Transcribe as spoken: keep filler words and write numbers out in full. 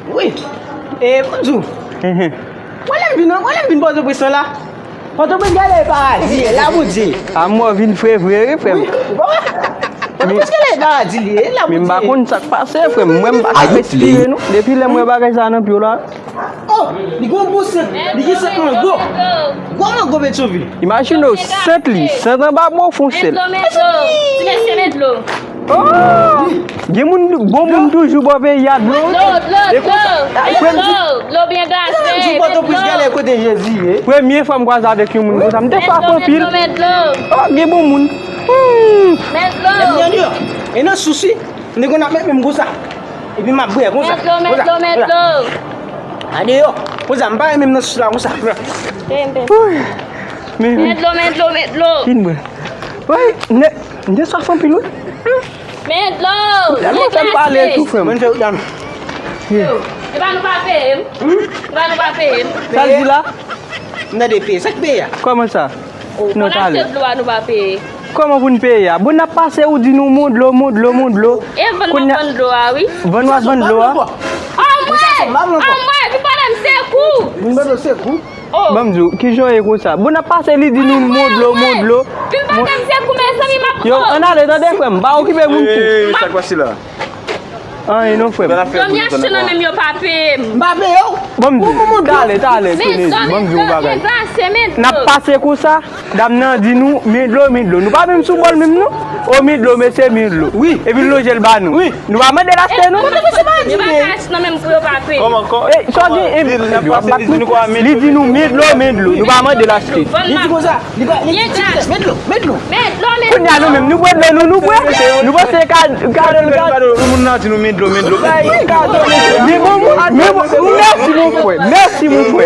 Wi. E, bonjou. Wè lè m vin, wè lè m vin Pòtoprens lan la. Pòtoprens genlè e paradi, e la Bondye. A mò vin fre vre, wi, frè m. Wi, ou pa wè? Pòtoprens genlè e paradi li ye, e la Bondye. Men m pa konn sa k pase, frè m. Mwen, m pa ka respire, non. Depi lè m wè bagay sa nan pye w la. Oh, li gon bon sent, li gen sent mango. Gwo mango Petyonvil. Imajine w, sent li, sent anba bon fon sèl. Met dlo, met dlo. Ti mesye, met dlo. Oh! Gen moun, bon moun toujou bò peyi a dlo. Dlo, dlo, dlo, met dlo, dlo byen glase, met dlo. Premye fwa m kwaze avèk yon moun konsa, m te fè anpil. Met dlo, met dlo, met dlo. Oh, gen bon moun. Hmm. Met dlo. E nan sousi, nèg yo n ap met menm konsa. Epi m ap bwè konsa. Met dlo, met dlo, met dlo. Adeyò, konsa, m pa renmen m nan sousi la konsa. Met dlo, met dlo, met dlo. Fin bwè. Wi, m te swaf anpil, wi. Men dlo! Dam nan fè m pale tou, frè m. Mwen fè dam. Yo, e pa nou pa peye m? E pa nou pa peye m? Sa l di la? M tande peye. Sa k peye a? Kòman sa? Non, talè. Achte dlo a, nou pa peye. Kòman pou n peye a? Bon, n ap pase, ou di nou mon dlo, mon dlo, mon dlo. E vann w ap vann dlo a, wi. Vann w ap vann dlo a? Anmwey! Anmwey, vin pale m sekou! Vin pale m sekou? Oh. Ban m di w, kijan w ye konsa? Bon, n ap pase, li di nou, "Mon dlo, mon dlo." Vin pa menm se kou, mezanmi, m ap... Yo, ann ale, tande, frè m, pa okipe moun tou. Sa k pase la? Anyen non, frè m. Dlo m achte nan men m, yo pa peye m. M pa peye w. Ban m di w, talè, talè, Kenny, ban m di w yon bagay. N ap pase konsa, dam nan di nou, "Men dlo, men dlo." Nou pa menm sou bòl menm, non. O, men dlo, mesye, men dlo. Wi. Epi l lonje l ba nou. Wi. Nou pa mande l achte, non. Kote misye pa di men? Yo pa ka achte nan men m pou yo pa peye. Kòman, kòman? Ey, sa w di, ey, yo ap bat nou. Li di nou, "Men dlo, men dlo." Nou pa mande l achte. Li di konsa, li pa, li di, "Men dlo, men dlo, men dlo." Men dlo, men dlo. Kounye a nou menm, nou bwè dlo, nou, nou bwè. Nou panse ka, kado l, kado l. Moun nan di nou, "Men dlo, men dlo." Bay kado, men dlo. Men bon, men bon, mèsi, mon frè. Mèsi, mon frè.